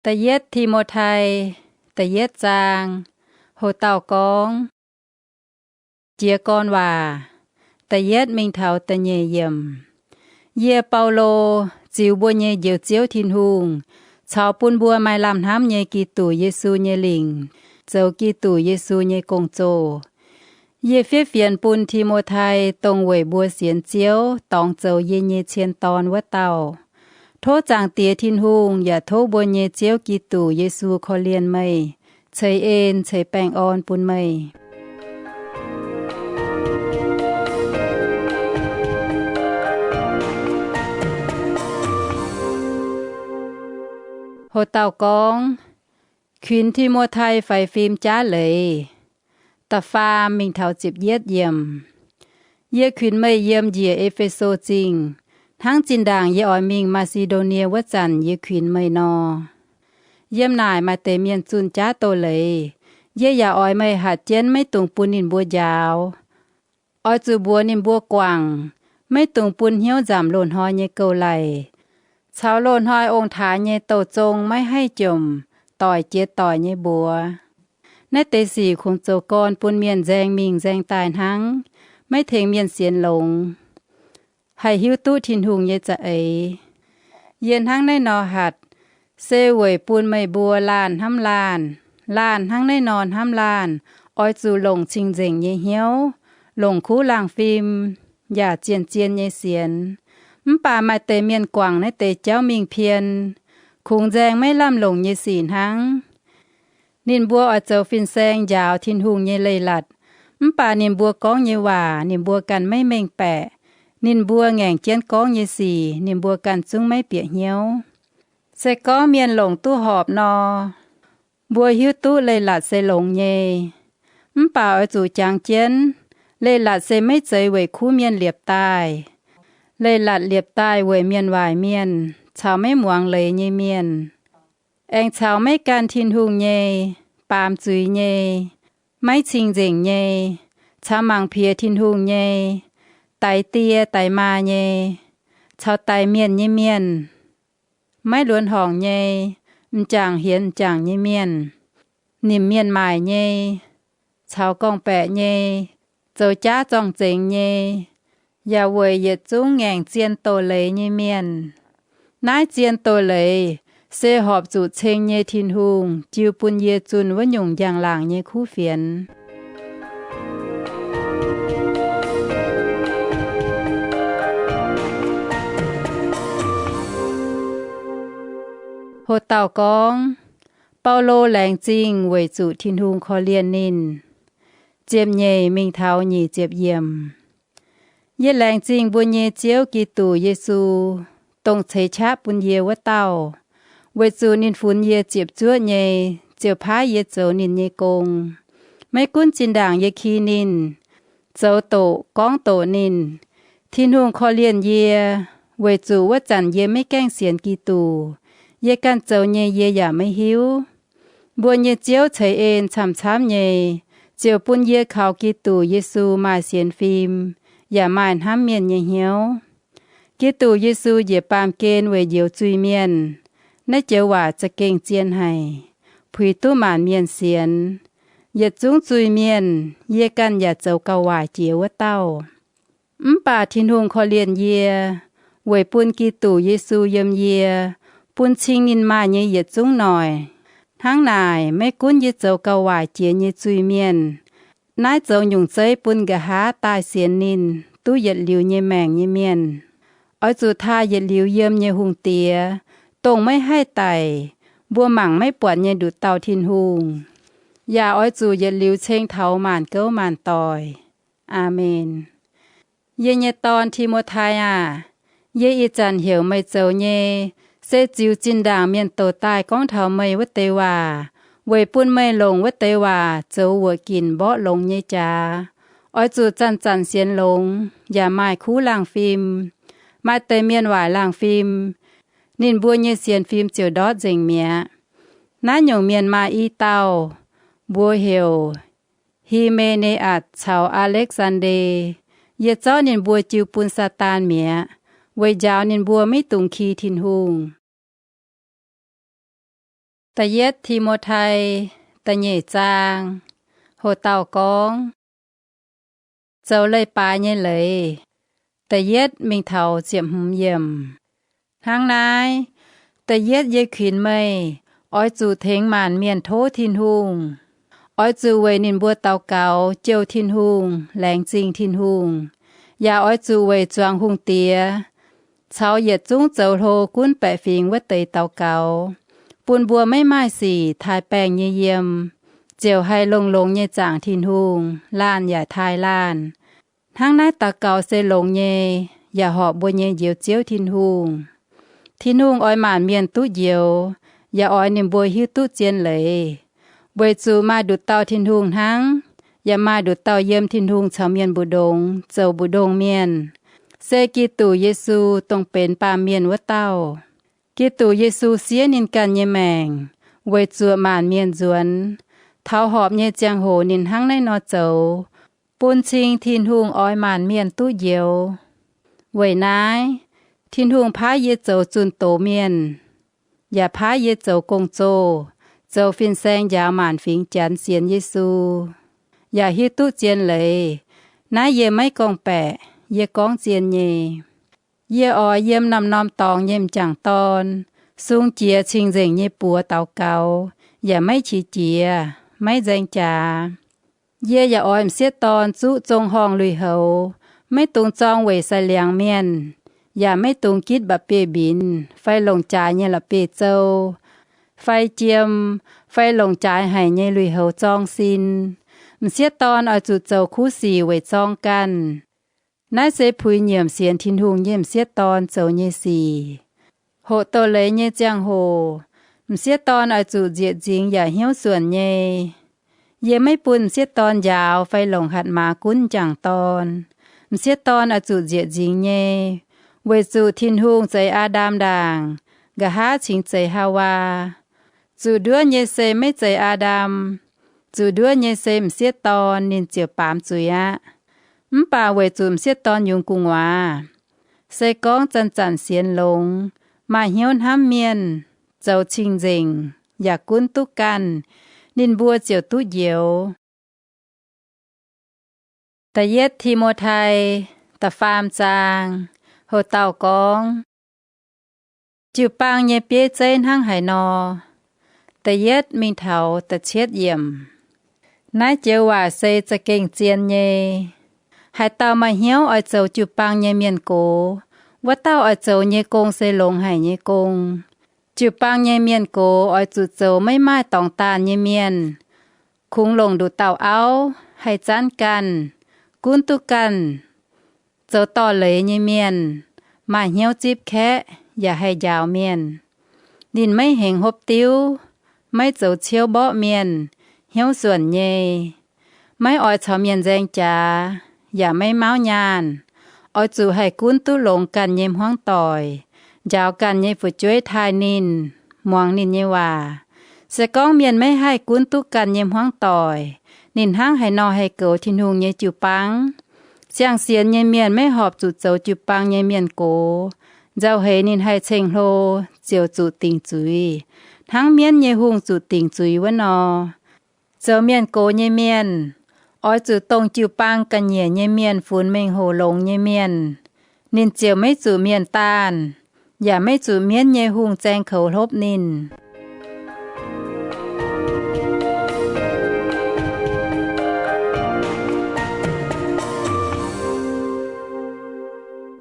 Da'yietv Ti^mo^tai, da'yietv zaang. Ho dauh gorngv, jiez gorn waac, da'yietv mingh taux da'nyeic yiemc. Yie, Baulo, ziux mbuo nyei Njoux Ziouv Tin-Hungh caux bun mbuo maaih lamh hnamv nyei Giduc Yesu nyei lingc zoux Giduc Yesu nyei gong-zoh. Yie fiev fienx bun Ti^mo^tai, dongh weic mbuo sienx Ziouv dorngx zoux yie nyei cien dorn wuov dauh. Tov Zaangc Diex Tin-Hungh yaac tov mbuo nyei Ziouv Giduc Yesu korv-lienh meih, ceix en ceix baengh orn bun meih. Ho dauh gorngv, kuinx Ti^mo^tai faix fim jaav leiz. Da'faam mingh taux ziepc yietv yiemc. Yie kuinx meih yiem njiec E^fe^so Zingh, hnangv zinh ndaangc yie oix mingh Maa^si^ndo^nie wuov zanc yie kuinx meih nor. Yiem naaic maaih deix mienh zunh jaav doz-leiz. Yie yaac oix meih hatc jienv maiv dungx bun ninh mbuo njaaux. Oix zuqc mbuox ninh mbuo guangc, maiv dungx bun hnyouv nzamc loz-hnoi nyei gouv-laic, caux loz-hnoi ong-taaix nyei douh zong maiv haih jomc doic jiex doic nyei mbuox. Naaiv deix sic kungx zoux gorn bun mienh nzaeng mingh nzaeng daaih hnangv, maiv tengx mienh sienx longx, haih hiuv duqv Tin-Hungh nyei za'eix. Yie hnangv naaiv nor hatc, se weic bun meih mbuo laanh hnamv laanh, laanh hnangv naaiv nor hnamv laanh, oix zuqc longc cing-nzengc nyei hnyouv, longc kuv laangh fim, yaac zien-zien nyei sienx. Mv baac maaih deix mienh guangc naaiv deix jauv mingh pien, kungx nzaeng maiv lamh longc nyei sic hnangv. Ninh mbuo oix zoux fin-saeng njaaux Tin-Hungh nyei leiz-latc, mv baac ninh mbuo gorngv nyei waac ninh mbuo ganh maiv mengh baeqc. Ninh mbuo ngaengc jienv gorngv nyei sic ninh mbuo ganh zungv maiv bieqc hnyouv. Se gorngv mienh longc duqv horpc nor, mbuo hiuv duqv leiz-latc se longx nyei. Mv baac oix zuqc jangx jienv, leiz-latc se maiv zeiz weic kuv mienh liepc daaih. Leiz-latc liepc daaih weic mienh waaic mienh caux maiv muangx leiz nyei mienh, aengx caux maiv gan Tin-Hungh nyei, baamz zuiz nyei, maiv cing-nzengc nyei, caux mangc piex Tin-Hungh nyei, daix die daix maa nyei, caux daix mienh nyei mienh, maiv luonx horngc nyei, m'jangc hienx m'jangc nyei mienh, nimc mienh maaic nyei, caux gorngv-baeqc nyei, zoux jaav zorng-zengx nyei, yaac weic yietc zungv ngaengc zien doz-leiz nyei mienh. Naaiv zien doz-leiz se horpc zuqc ceng nyei Tin-Hungh jiu bun yie zunh wuov nyungc njang-laangc nyei kuv fienx. Ho dauh gorngv, Baulo laengz zingh weic zuqc Tin-Hungh korv-lienh ninh. Ziepc nyeic mingh taux nyic ziepc yiemc. Yie laengz zingh mbuo nyei Ziouv Giduc Yesu, dongh ceix qaqv bun yie wuov dauh, weic zuqc ninh funx yie ziepc zuoqv nyei, ziouc paaiv yie zoux ninh nyei gong. Maiv gunv zinh ndaangc yie ki ninh, zoux doqc gorngv doqc ninh, Tin-Hungh korv-lienh yie, weic zuqc wuov zanc yie maiv gaengh sienx Giduc, yie ganh zoux nyei yie yaac maiv hiuv. Mbuo nyei Ziouv ceix en camv-camv nyei, ziouc bun yie kaux Giduc Yesu maaih sienx fim, yaac maaih hnamv mienh nyei hnyouv. Giduc Yesu njiec baamh gen weic njoux zuiz-mienh. Naaiv joux waac za'gengh zien haic, puix duqv maanc mienh sienx. Yietc zungv zuiz-mienh, yie ganh yaac zoux gauh waaic jiex wuov dauh. Mv baac Tin-Hungh korv-lienh yie, weic bun Giduc Yesu yiem yie, bun cing ninh maaih nyei yietc zungv noic. Hnangv naaic, maiv gunv yie zoux gauh waaic jiex nyei zuiz-mienh, naaiv zoux nyungc zeiv bun nqa'haav daaih sienx ninh duqv yietc liuz nyei maengc nyei mienh, oix zuqc taaih yietc liuz yiem nyei hungh diex, dongh maiv haih daic, mbuo mangc maiv buatc nyei nduqc dauh Tin-Hungh. Yaac oix zuqc yietc liuz ceng taux maanc gouv maanc doic. Aamen. Yie nyei dorn, Ti^mo^tai aah! Yie ih zanc heuc meih zoux nyei, se ziux zinh ndaangc mienh douc daaih gorngv taux meih wuov deix waac, weic bun meih longc wuov deix waac zoux wuoqc ginc mborqv longx nyei jaax. Oix zuqc zanc-zanc sienx longx, yaac maaih kuv laangh fim. Maaih deix mienh waaic laangh fim, ninh mbuo nyei sienx fim ziouc ndortv nzengc mi'aqv. Naaiv nyungc mienh maaih i dauh, mbuox heuc Hi^me^ne^atc caux Aa^lekv^saan^nde. Yie zorqv ninh mbuo jiu bun Saadaan mi'aqv, weic njaaux ninh mbuo maiv dungx ki Tin-Hungh. Da'yietv Ti^mo^tai, da'nyeic zaang. Hoc dauh gorngv, zoux leiz-baaix nyei leiz, da'yietv mingh taux ziepc hmz yiemc. Hnangv naaiv, da'yietv yie kuinx meih, oix zuqc tengx maanc mienh tov Tin-Hungh. Oix zuqc weic ninh mbuo daux gaux, jouh Tin-Hungh, laengz zingh Tin-Hungh. Yaac oix zuqc weic zuangx hungh diex caux yietc zungv zoux hlo gunv baeqc fingx wuov deix daux gaux, bun mbuo maiv maaih sic taaih baengh nyei yiem, ziouc haih longx-longx nyei zaangc Tin-Hungh, laanh yaac taaih laanh. Hnangv naaiv daux gaux se longx nyei, yaac horpc mbuo nyei Njoux Ziouv Tin-Hungh. Tin-Hungh oix maanc mienh duqv njoux, yaac oix ninh mbuo hiuv duqv zien leiz, weic zuqc maaih nduqc dauh Tin-Hungh hnangv, yaac maaih nduqc dauh yiem Tin-Hungh caux mienh mbu'ndongx zoux mbu'ndongx mienh, se Giduc Yesu, dongh benx baamh mienh wuov dauh. Giduc Yesu siev ninh ganh nyei maengc weic zuoqc maanc mienh nzuonx. Taux horpc nyei ziangh hoc ninh hnangv naaiv nor zoux, bun cing Tin-Hungh oix maanc mienh duqv njoux. Weic naaiv, Tin-Hungh paaiv yie zoux zunh doz mienh, yaac paaiv yie zoux gong-zoh, zoux fin-saeng njaaux maanc fingx Janx sienx Yesu, yaac hiuv duqv zien leiz. Naaiv yie maiv gorngv-baeqc, yie gorngv zien nyei. Yie oix yiem norm-norm dorngx nyei m'jangc dorn sung jiex cing-nzengc nyei buoz daux gaux, yaac maiv qiex jiez, maiv nzaeng jaax. Yie yaac oix m'sieqv dorn zuqv zong horngh lui-houx, maiv dungx zorng weic sai liangx mienh, yaac maiv dungx gitv mba'biei mbinx fai longc jaaix nyei la'bieiv-zou, fai jiem, fai longc jaaix haic nyei lui-houx zorng sin. M'sieqv dorn oix zuqc zoux kuv sic weic zorng ganh. Naaiv se puix nyiemc sienx Tin-Hungh nyei m'sieqv dorn zoux nyei sic. Hoqc doz-leiz nyei ziangh hoc, m'sieqv dorn oix zuqc nzieqc nzingx yaac hnyouv suonc nyei. Yie maiv bun m'sieqv dorn njaaux fai longc hatc maaz gunv m'jangc dorn. M'sieqv dorn oix zuqc nzieqc nzingx nyei, weic zuqc Tin-Hungh zeix Aa^ndam ndaangc, nqa'haav cingx zeix Haawaa. Zuqc nduov nyei se maiv zeiz Aa^ndam. Zuqc nduov nyei se m'sieqv dorn, ninh ziouc baamz zuiz aqv. Mv baac weic zuqc m'sieqv dorn yungz gu'nguaaz, se gorngv zanc-zanc sienx longx, maaih hnyouv hnamv mienh, zoux cing-nzengc, yaac gunv duqv ganh, ninh mbuo ziouc duqv njoux. Da'yietv Ti^mo^tai, da'faam zaang. Hoc dauh gorngv, jiu-baang nyei bieiv zeiv hnangv haaix nor. Da'yietv mingh taux da'cietv yiemc. Naaiv joux waac se za'gengh zien nyei. Haaix dauh maaih hnyouv oix zoux jiu-baang nyei mienh gox, wuov dauh oix zoux nyei gong se longx haic nyei gong. Jiu-baang nyei mienh gox oix zuqc zoux maiv maaih dorngx daanh nyei mienh, kungx longc nduqc dauh auv, haih zanv ganh, gunv duqv ganh, zoux dorh leiz nyei mienh, maaih hnyouv zipv kaeqv yaac haih njaaux mienh. Ninh maiv hengx hopv diuv, maiv zoux ciouv mborqv mienh, hnyouv suonc nyei, maiv oix caux mienh nzaeng jaax, yaac maiv mauv nyaanh. Oix zuqc haih gunv duqv longx ganh nyei hmuangv doic, njaaux ganh nyei fu'jueiv taaih ninh, muangx ninh nyei waac. Se gorngv mienh maiv haih gunv duqv ganh nyei hmuangv doic, ninh hnangv haaix nor haih goux Tin-Hungh nyei jiu-baang? Ziangh sienx nyei mienh maiv horpc zuqc zoux jiu-baang nyei mienh gox. Nzauh heix ninh haih ceng-hlo, ziouc zuqc dingc zuiz, hnangv mienv nyei hungh zuqc dingc zuiz wuov nor. Zoux mienh gox nyei mienh oix zuqc dongh jiu-baang ga'nyiec nyei mienh funx mengh hoc longx nyei mienh. Ninh ziouc maiv zuqc mienh daanh, yaac maiv zuqc mienv nyei hungh zaeng koux hlopv ninh.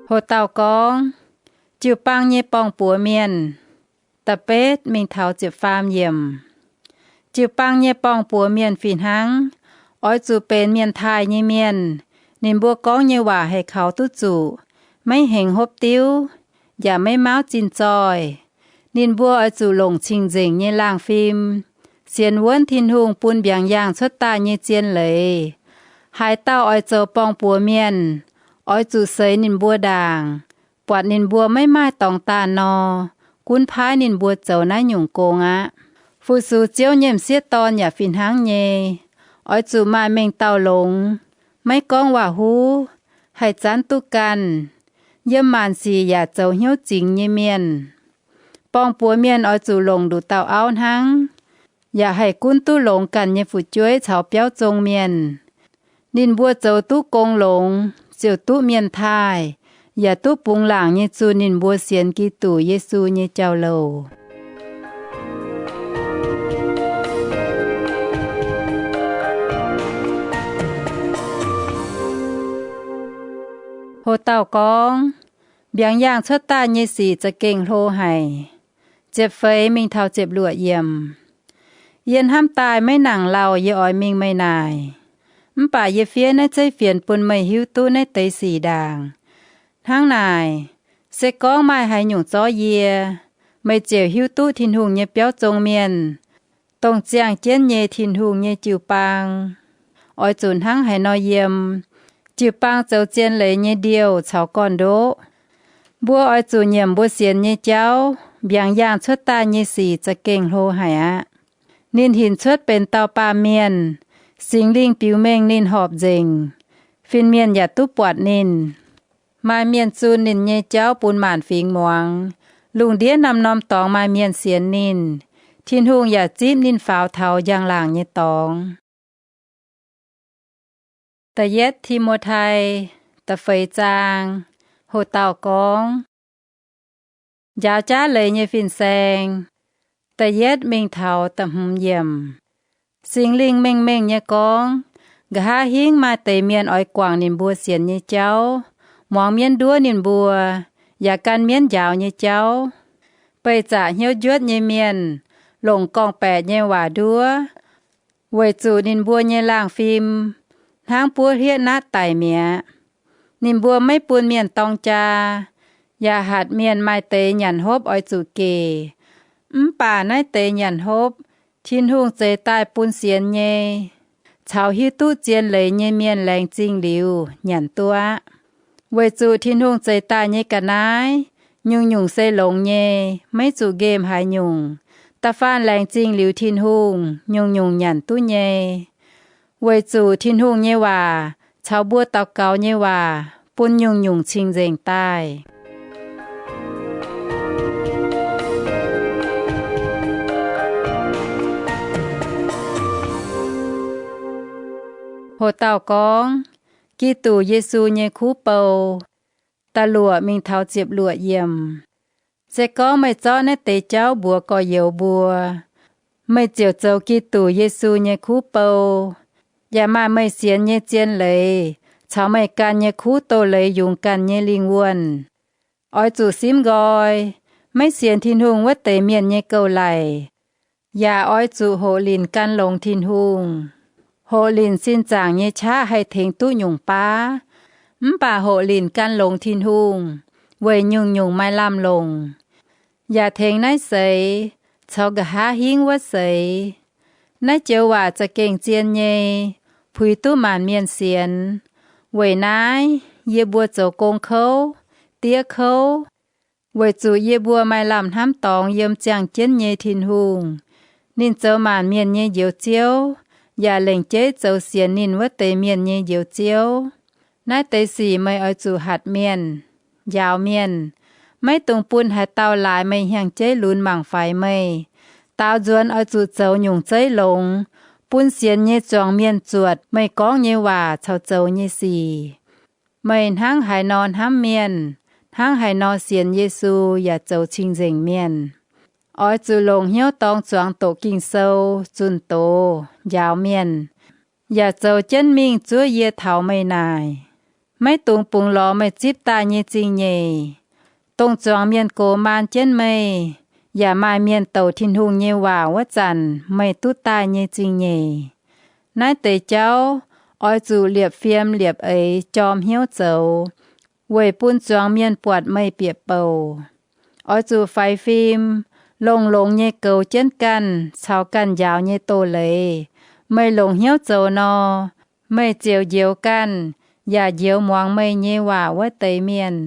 Hoc dauh gorngv, jiu-baang nyei borng-buoz mienh. Da'betv mingh taux ziepc faam yiemc. Jiu-baang nyei borng-buoz mienh fih hnangv oix zuqc benx mienh taaih nyei mienh. Ninh mbuo gorngv nyei waac haih kaux duqv zuqc, maiv hengx hopv diuv, yaac maiv mauv zinh zoih. Ninh mbuo oix zuqc longc cing-nzengc nyei laangh fim sienx wuonv Tin-Hungh bun mbiaangx yaangh cuotv daaih nyei zien leiz. Haaix dauh oix zoux borng-buoz mienh, oix zuqc seix ninh mbuo ndaangc, buatc ninh mbuo maiv maaih dorngx daanh nor, gunv paaiv ninh mbuo zoux naaiv nyungc gong aqv. Fu-sux Ziouv nyei m'sieqv dorn yaac fih hnangv nyei. Oix zuqc maaih mengh dauh longx, maiv gorngv waac-huv, haih zanv duqv ganh, yiem maanc sic yaac zoux hnyouv zingx nyei mienh. Borng-buoz mienh oix zuqc longc nduqc dauh auv hnangv, yaac haih gunv duqv longx ganh nyei fu'jueiv caux biauv zong mienh. Ninh mbuo zoux duqv gong longx, ziouc duqv mienh taaih, yaac duqv bungx laangc nyei zunh ninh mbuo sienx Giduc Yesu nyei jauv-louc. Ho dauh gorngv, mbiaangx yaangh cuotv daaih nyei sic za'gengh hlo haic. Ziepc feix mingh taux ziepc luoqc yiemc. Yie hnamv daaih maiv nangc lauh yie oix mingh meih naaic. Mv baac yie fiev naaiv zeiv fienx bun meih hiuv duqv naaiv deix sic ndaangc. Hnangv naaic, se gorngv maaih haaix nyungc zorv yie, meih ziouc hiuv duqv Tin-Hungh nyei biauv zong mienh, dongh ziangh jienv nyei Tin-Hungh nyei jiu-baang. Oix zuqc hnangv haaix nor yiem, jiu-baang zoux zien leiz nyei ndiouh caux gorn-ndoqv. Mbuo oix zuqc nyiemc mbuo sienx nyei jauv, mbiaangx yaangh cuotv daaih nyei sic za'gengh hlo haic aqv. Ninh hinc cuotv benx dauh baamh mienh, Singx Lingh biux mengh ninh horpc nzengc, fin-mienh yaac duqv buatc ninh. Maaih mienh zunh ninh nyei jauv bun maanc fingx muangx. Lungh ndiev norm-norm dorngx maaih mienh sienx ninh. Tin-Hungh yaac zipv ninh faaux taux njang-laangc nyei dorngx. Da'yietv Ti^mo^tai, da'feix zaang. Ho dauh gorngv, njaaux jaav leiz nyei fin-saeng, da'yietv mingh taux da'hmz yiemc. Singx Lingh mengh mengh nyei gorngv, nqa'haav hingv maaih deix mienh oix guangc ninh mbuo sienx nyei jauv, muangx mienv nduov ninh mbuo, yaac gan mienv njaaux nyei jauv. Beih zaqc hnyouv njuotv nyei mienh, longc gorngv-baeqc nyei waac nduov, weic zuqc ninh mbuo nyei laangh fim hnangv buov hlieqv natv daic mi'aqv. Ninh mbuo maiv bun mienh dorng jaa, yaac hatc mienh maaih deix nyanc hopv oix zuqc gec. Mv baac naaiv deix nyanc hopv, Tin-Hungh zeix daaih bun sienx nyei caux hiuv duqv zien leiz nyei mienh laengz zingh liuz nyanc duqv aqv. Weic zuqc Tin-Hungh zeix daaih nyei ga'naaiv, nyungc-nyungc se longx nyei, maiv zuqc nqemh haaix nyungc. Da'faanh laengz zingh liuz Tin-Hungh, nyungc-nyungc nyanc duqv nyei. Weic zuqc Tin-Hungh nyei waac caux mbuo daux gaux nyei waac bun nyungc-nyungc cing-nzengc daaih. Ho dauh gorngv, Giduc Yesu nyei kuv bou, da'luoqc mingh taux ziepc luoqc yiemc. Se gorngv meih zorqv naaiv deix jauv mbuox gorx-youz mbuo, meih ziouc zoux Giduc Yesu nyei kuv bou, yaac maaih meih sienx nyei zien leiz caux meih ganh nyei kuv doz-leiz yungz ganh nyei lingh wuonh. Oix zuqc simv nqoi, maiv sienx Tin-Hungh wuov deix mienh nyei gouv-laic. Yaac oix zuqc hoqc linc gan longx Tin-Hungh. Hoqc linc sin zaangc nyei qaqv haih tengx duqv nyungc baav, mv baac hoqc linc gan longx Tin-Hungh weic nyungc-nyungc maaih lamh longc, yaac tengx naaiv seix caux nqa'haav hingv wuov seix. Naaiv joux waac za'gengh zien nyei, puix duqv maanc mienh sienx. Weic naaiv yie mbuo zoux gong kouv, diev kouv, weic zuqc yie mbuo maaih lamh hnamv dorngx yiem ziangh jienv nyei Tin-Hungh. Ninh zoux maanc mienh nyei Njoux Ziouv, yaac lengc jeiv zoux sienx ninh wuov deix mienh nyei Njoux Ziouv. Naaiv deix sic meih oix zuqc hatc mienh, njaaux mienh. Maiv dungx bun haaix dauh laaix meih hnyangx-jeiv lunx mangc faix meih. Daaux nzuonx oix zuqc zoux nyungc zeiv longx, bun sienx nyei zuangx mienh zuotc meih gorngv nyei waac caux zoux nyei sic. Meih hnangv haaix nor hnamv mienh, hnangv haaix nor sienx Yesu yaac zoux cing-nzengc mienh. Oix zuqc longc hnyouv dorng zuangx doqc Ging-Sou, zunh doz, njaaux mienh, yaac zoux jienv mingh zuov yie taux meih naaic. Maiv dungx bungx lorz meih zipv daaih nyei zingh nyeic, dongh zuangx mienh gox maan jienv meih, yaac maaih mienh douc Tin-Hungh nyei waac wuov zanc meih duqv daaih nyei zingh nyeic. Naaiv deix jauv oix zuqc liepc fiem liepc eix jorm hnyouv zoux, weic bun zuangx mienh buatc meih bieqc bouc. Oix zuqc faix fim, longx-longx nyei goux jienv ganh caux ganh njaaux nyei doz-leiz. Meih longc hnyouv zoux nor, meih ziouc njoux ganh, yaac njoux muangx meih nyei waac wuov deix mienh.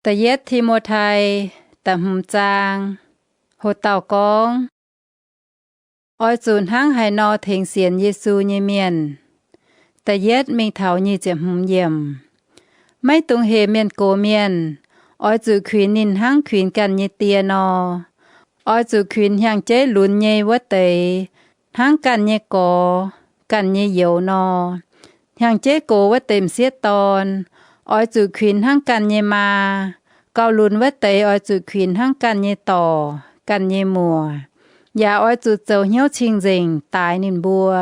Da'yietv Ti^mo^tai, da'hmz zaang. Ho dauh gorngv, oix zuqc hnangv haaix nor tengx sienx Yesu nyei mienh. Da'yietv mingh taux nyic ziepc hmz yiemc. Maiv dungx hec mienh gox mienh. Oix zuqc kuinx ninh hnangv kuinx ganh nyei die nor. Oix zuqc kuinx hnyangx-jeiv lunx nyei wuov deix hnangv ganh nyei gorx, ganh nyei youz nor. Hnyangx-jeiv gox wuov deix m'sieqv dorn, oix zuqc kuinx hnangv ganh nyei maa. Gauh lunx wuov deix oix zuqc kuinx hnangv ganh nyei dorc, ganh nyei muoc. Yaac oix zuqc zoux hnyouv cing-nzengc daix ninh mbuo.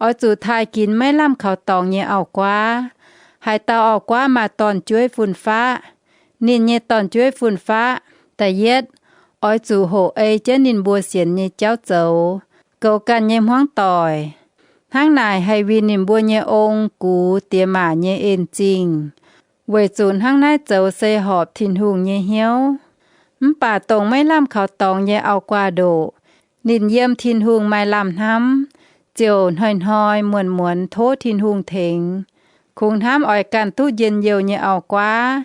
Oix zuqc taaih ginx maiv lamh kaux dorngx nyei auv-guaav. Haaix dauh auv-guaav maaih dorn-jueiv fun-faqv, ninh nyei dorn-jueiv fun-faqv, da'yietv, oix zuqc hoqc ei jienv ninh mbuo sienx nyei jauv zoux, goux ganh nyei hmuangv doic. Hnangv naaic haih winh ninh mbuo nyei ong, gux, diex maac nyei en-zingh. Weic zuqc hnangv naaiv zoux se horpc Tin-Hungh nyei hnyouv. Mv baac dongh maiv lamh kaux dorngx nyei auv-guaav ndoqc, ninh yiem Tin-Hungh maaih lamh hnamv, ziouc hnoi-hnoi muonz-muonz tov Tin-Hungh tengx. Kungx hnamv oix ganh duqv njien-youh nyei auv-guaav,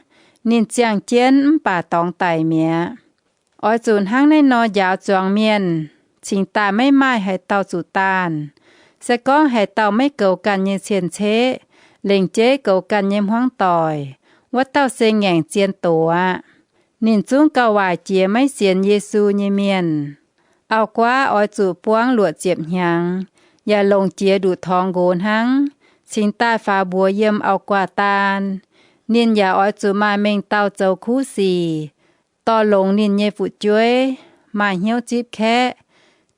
ninh ziangh jienv mv baac dorngx daic mi'aqv. Oix zuqc hnangv naaiv nor njaaux zuangx mienh, cingx daaih maiv maaih haaix dauh zuqc daanh. Se gorngv haaix dauh maiv goux ganh nyei cien-ceqv, lengc jeiv goux ganh nyei hmuangv doic, wuov dauh se ngaengc zien doz aqv. Ninh zungv gauh waaic jiex maiv sienx Yesu nyei mienh. Auv-guaav oix zuqc buangv luoqc ziepc hnyangx, yaac longc jiex nduqc torngx nqox hnangv, cingx daaih faaux mbuox yiem auv-guaav daan. Ninh yaac oix zuqc maaih mengh dauh zoux kuv sic, dorh longx ninh nyei fu'jueiv, maaih hnyouv zipv kaeqv,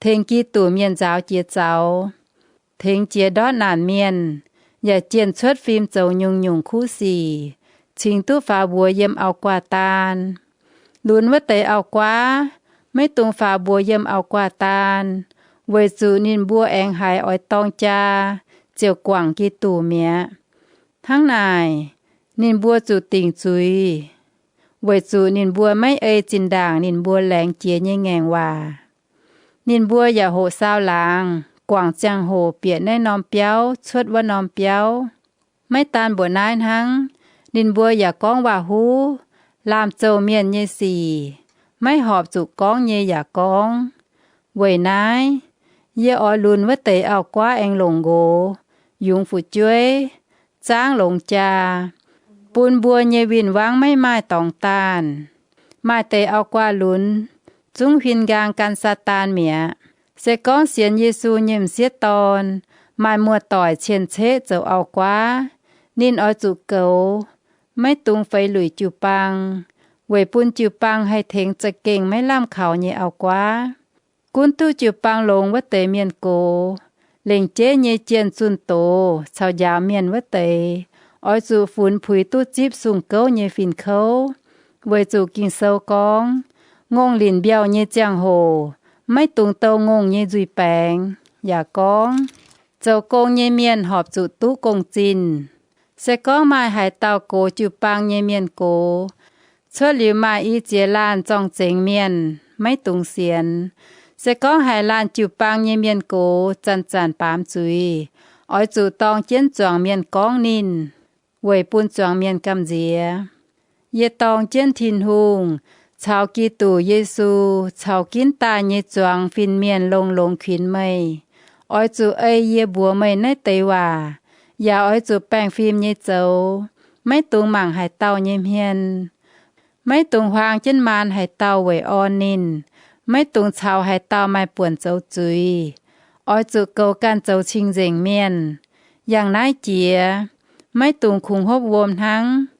tengx Giduc mienh nzaaux jiex zaux, tengx jiex ndortv naanc mienh, yaac jienh cuotv fim zoux nyungc-nyungc kuv sic, cingx duqv faaux mbuox yiem auv-guaav daan. Lunx wuov deix auv-guaav, maiv dungx faaux mbuox yiem auv-guaav daan, weic zuqc ninh mbuo aengx haiz oix dorng jaa ziouc guangc Giduc mi'aqv. Hnangv naaic, ninh mbuo zuqc dingc zuiz, weic zuqc ninh mbuo maiv ei zinh ndaangc ninh mbuo laengz jiex nyei ngaengc waac. Ninh mbuo yaac hoqc saau laangz, guangc ziangh hoc bieqc naaiv norm biauv cuotv wuov norm biauv. Maiv daan mbuoqc naaiv hnangv, ninh mbuo yaac gorngv waac-huv, laamh zouh mienh nyei sic, maiv horpc zuqc gorngv nyei yaac gorngv. Weic naaiv, yie oix lunx wuov deix auv-guaav aengx longc nqox, yungz fu'jueiv, zaangv longx jaa, bun mbuo nyei win-wangv maiv maaih dorngx daanh. Maaih deix auv-guaav lunx, zungv huin nqaang gan Saadaan mi'aqv. Se gorngv sienx Yesu nyei m'sieqv dorn maaih muoz-doic cien-ceqv zoux auv-guaav, ninh oix zuqc goux, maiv dungx feix luic jiu-baang, weic bun jiu-baang haih tengx za'gengh maiv lamh kaux nyei auv-guaav. Gunv duqv jiu-baang longx wuov deix mienh gox, lengc jeiv nyei jienh zunh doz caux njaaux mienh wuov deix, oix zuqc funx puix duqv zipv sung gouv nyei fin-kouv, weic zuqc Ging-Sou gorngv, ngongh linc mbiauh nyei ziangh hoc maiv dungx douh ngongh nyei nzuih baengx. Yaac gorngv, zoux gong nyei mienh horpc zuqc duqv gong-zinh. Se gorngv maaih haaix dauh gox jiu-baang nyei mienh gox, cuotv liuz maaih i ziex laanh zorng-zengx mienh, maiv dungx sienx. Se gorngv haaix laanh jiu-baang nyei mienh gox zanc-zanc baamz zuiz, oix zuqc dorng jienv zuangx mienh gorngv ninh, weic bun zuangx mienh gamh nziex. Yie dorng jienv Tin-Hungh caux Giduc Yesu caux ginv daaih nyei zuangx fin-mienh longx-longx kuinx meih. Oix zuqc ei yie mbuox meih naaiv deix waac, yaac oix zuqc baengh fim nyei zoux, maiv dungx mangc haaix dauh nyei hmien. Maiv dungx huaang jienv maan haaix dauh weic orn ninh. Maiv dungx caux haaix dauh maaih buonc zoux zuiz. Oix zuqc goux ganh zoux cing-nzengc mienh. Yangh naaiv jiex, maiv dungx kungx hopv wuom hnangv.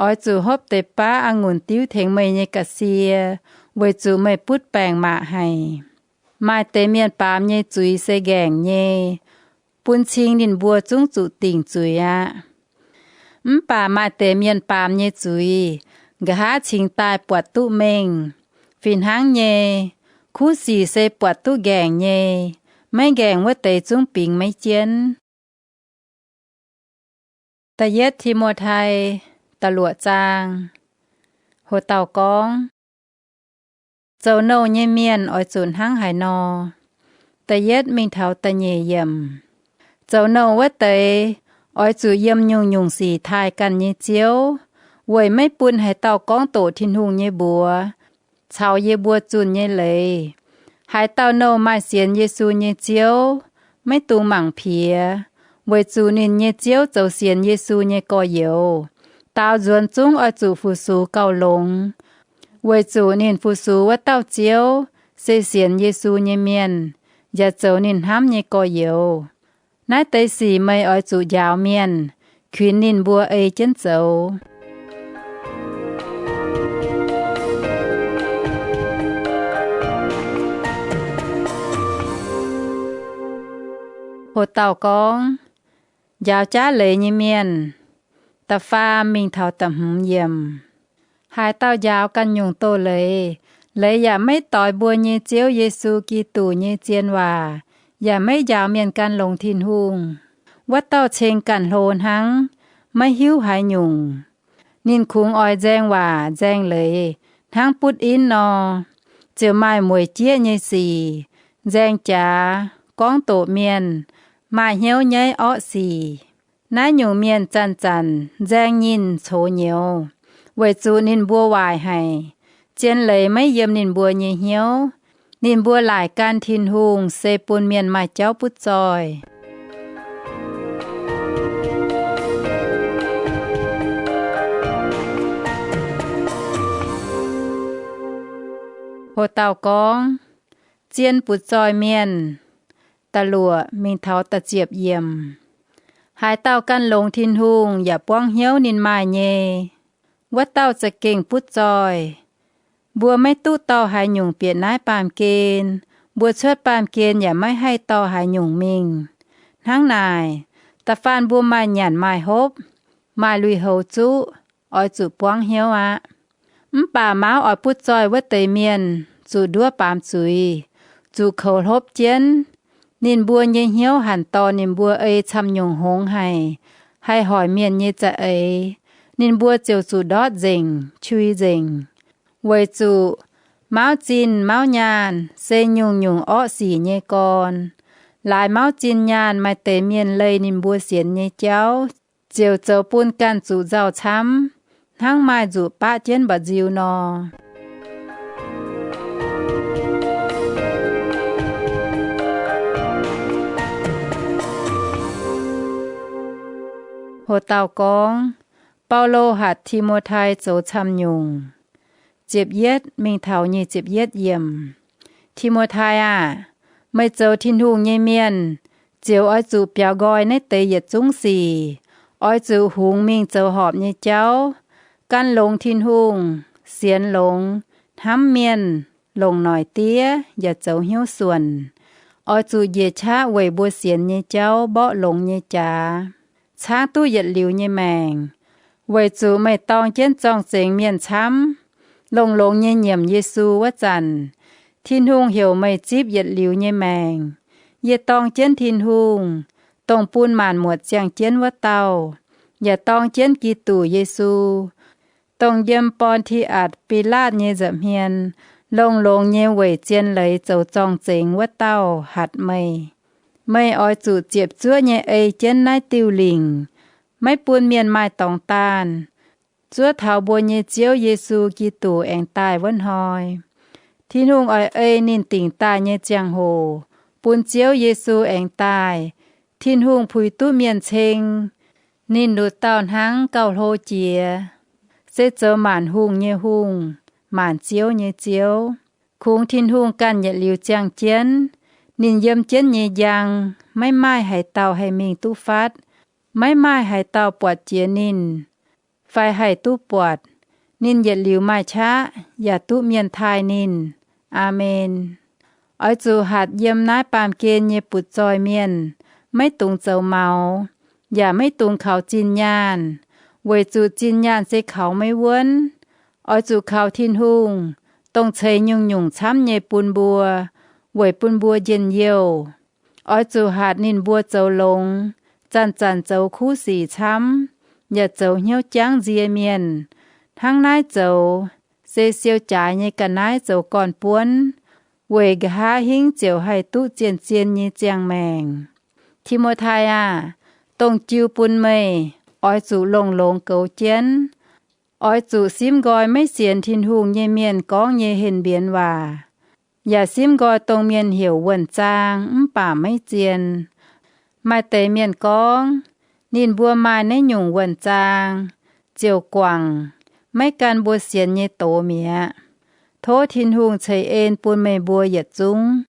Oix zuqc hopv deix baav a'ngunc diuv tengx meih nyei ga'sie, weic zuqc meih butv baengc maac haic. Maaih deix mienh baamz nyei zuiz se nqaengc nyei, bun cing ninh mbuo zungv zuqc dingc zuiz aqv. Mv baac maaih deix mienh baamz nyei zuiz, nqa'haav cingx daaih buatc duqv mengh. Fih hnangv nyei, kuv sic se buatc duqv nqaengc nyei, maiv nqaengc wuov deix zungv bingx maiv jienv. Da'yietv Ti^mo^tai, da'luoqc zaang. Ho dauh gorngv, zoux nouh nyei mienh oix zuqc hnangv haaix nor? Da'yietv mingh taux da'nyeic yiemc. Zoux nouh wuov deix oix zuqc yiem nyungc-nyungc sic taaih ganh nyei ziouv, weic maiv bun haaix dauh gorngv doqc Tin-Hungh nyei mbuox caux yie mbuo zunh nyei leiz. Haaix dauh nouh maaih sienx Yesu nyei ziouv, maiv dungx mangc piex, weic zuqc ninh nyei ziouv zoux sienx Yesu nyei gorx-youz. Daaux nzuonx zungv oix zuqc fu-sux gauh longx, weic zuqc ninh fu-sux wuov dauh Ziouv se sienx Yesu nyei mienh, yaac zoux ninh hnamv nyei gorx-youz. Naaiv deix sic meih oix zuqc njaaux mienh, kuinx ninh mbuo ei jienv zoux. Ho dauh gorngv, njaaux jaav leiz nyei mienh. Da'faam mingh taux da'hmz yiemc. Haaix dauh njaaux ganh nyungc doz-leiz, leiz yaac maiv doix mbuo nyei Ziouv Yesu Giduc nyei zien waac, yaac maiv njaaux mienh gan longx Tin-Hungh, wuov dauh ceng ganh hlo hnangv, maiv hiuv haaix nyungc. Ninh kungx oix nzaeng waac nzaeng leiz hnangv butv inv nor, ziouc maaih mueic jieqv nyei sic, nzaeng jaax, gorngv doqc mienh, maaih hnyouv nyaiv orqv sic. Naaiv nyungc mienh zanc-zanc nzaeng nyinh cox nyouz, weic zuqc ninh mbuo waaic haic, zien leiz maiv yiem ninh mbuo nyei hnyouv. Ninh mbuo laaic gan Tin-Hungh se bun mienh maaih jauv butv zoih. Ho dauh gorngv, zien butv zoih mienh. Da'luoqc mingh taux da'ziepc yiemc. Haaix dauh gan longx Tin-Hungh yaac buangv hnyouv ninh maaih nyei, wuov dauh za'gengh butv zoih. Mbuo maiv duqv dorh haaix nyungc bieqc naaiv baamh gen, mbuo cuotv baamh gen yaac maiv haih dorh haaix nyungc mingh. Hnangv naaic, da'faanh mbuo maaih nyanc maaih hopv, maaih lui-houx zuqv, oix zuqc buangv hnyouv aqv. Mv baac mauv oix butv zoih wuov deix mienh zuqc nduov baamz zuiz, zuqc koux hlopv jienv. Ninh mbuo nyei hnyouv hanc dorh ninh mbuo ei camv-nyungc hngongx haic, haih hoic mienh nyei za'eix. Ninh mbuo ziouc zuqc ndortv nzengc, qui nzengc. Weic zuqc mauv zinh mauv nyaanh se nyungc-nyungc orqv sic nyei gorn. Laaix mauv zinh nyaanh maaih deix mienh leih ninh mbuo sienx nyei jauv, ziouc zoux bun ganh zuqc nzauh camv, hnangv maaih nzuqc baqv jienv mba'nziu nor. Ho dauh gorngv, Baulo hatc Ti^mo^tai zoux camv-nyungc. Ziepc yietv mingh taux nyic ziepc yietv yiemc. Ti^mo^tai aah! Meih zoux Tin-Hungh nyei mienh, ziouc oix zuqc biaux nqoi naaiv deix yietc zungv sic. Oix zuqc hungx mingh zoux horpc nyei jauv, gan longx Tin-Hungh, sienx longx, hnamv mienh, longc noic diev yaac zoux hnyouv suonc. Oix zuqc njiec qaqv weic mbuo sienx nyei jauv mborqv longx nyei jaax, caangv duqv yietc liuz nyei maengc, weic zuqc meih dorng jienv zorng-zengx mienh camv. Longx-longx nyei nyiemc Yesu wuov zanc, Tin-Hungh heuc meih zipv yietc liuz nyei maengc. Yie dorng jienv Tin-Hungh, dongh bun maanc muotc ziangh jienv wuov dauh, yaac dorng jienv Giduc Yesu, dongh yiem Born^ti^atc Bilaatv nyei nza'hmien longx-longx nyei weic zien leiz zoux zorng-zengx wuov dauh hatc meih. Meih oix zuqc ziepc zuoqv nyei ei jienv naaiv diuh lingc, maiv bun mienh maaih dorngx daanh, zuov taux mbuo nyei Ziouv Yesu Giduc aengx daaih wuov hnoi. Tin-Hungh oix ei ninh dingc daaih nyei ziangh hoc bun Ziouv Yesu aengx daaih. Tin-Hungh puix duqv mienh ceng. Ninh nduqc dauh hnangv gauh hlo jiex, se zoux maanc hungh nyei Hungh, maanc ziouv nyei Ziouv. Kungx Tin-Hungh ganh yietc liuz ziangh jienv. Ninh yiem jienv nyei njang, maiv maaih haaix dauh haih mingh duqv fatv. Maiv maaih haaix dauh buatc jiex ninh fai haih duqv buatc. Ninh yietc liuz maaih qaqv yaac duqv mienh taaih ninh. Aamen. Oix zuqc hatc yiem naaiv baamh gen nyei butv-zoih mienh maiv dungx zoux maux, yaac maiv dungx kaux zinh nyaanh, weic zuqc zinh nyaanh se kaux maiv wuonv. Oix zuqc kaux Tin-Hungh, dongh ceix nyungc-nyungc camv nyei bun mbuo, weic bun mbuo njien-youh. Oix zuqc hatc ninh mbuo zoux longx, zanc-zanc zoux kuv sic camv, yaac zoux hnyouv jangv nzie mienh. Hnangv naaiv zoux, se siou jaaix nyei ga'naaiv zoux gorn-buonv, weic nqa'haav hingv ziouc haih duqv zien-zien nyei ziangh maengc. Ti^mo^tai aah! Dongh jiu bun meih oix zuqc longx-longx goux jienv. Oix zuqc simv nqoi maiv sienx Tin-Hungh nyei mienh gorngv nyei henh mbienx waac, yaac simv nqoi dongh mienh heuc wuonh zaang mv baac maiv zien. Maaih deix mienh gorngv, ninh mbuo maaih naaiv nyungc wuonh zaang, ziouc guangc, maiv gan mbuo sienx nyei doz mi'aqv. Tov Tin-Hungh ceix en bun meih mbuo yietc zungv.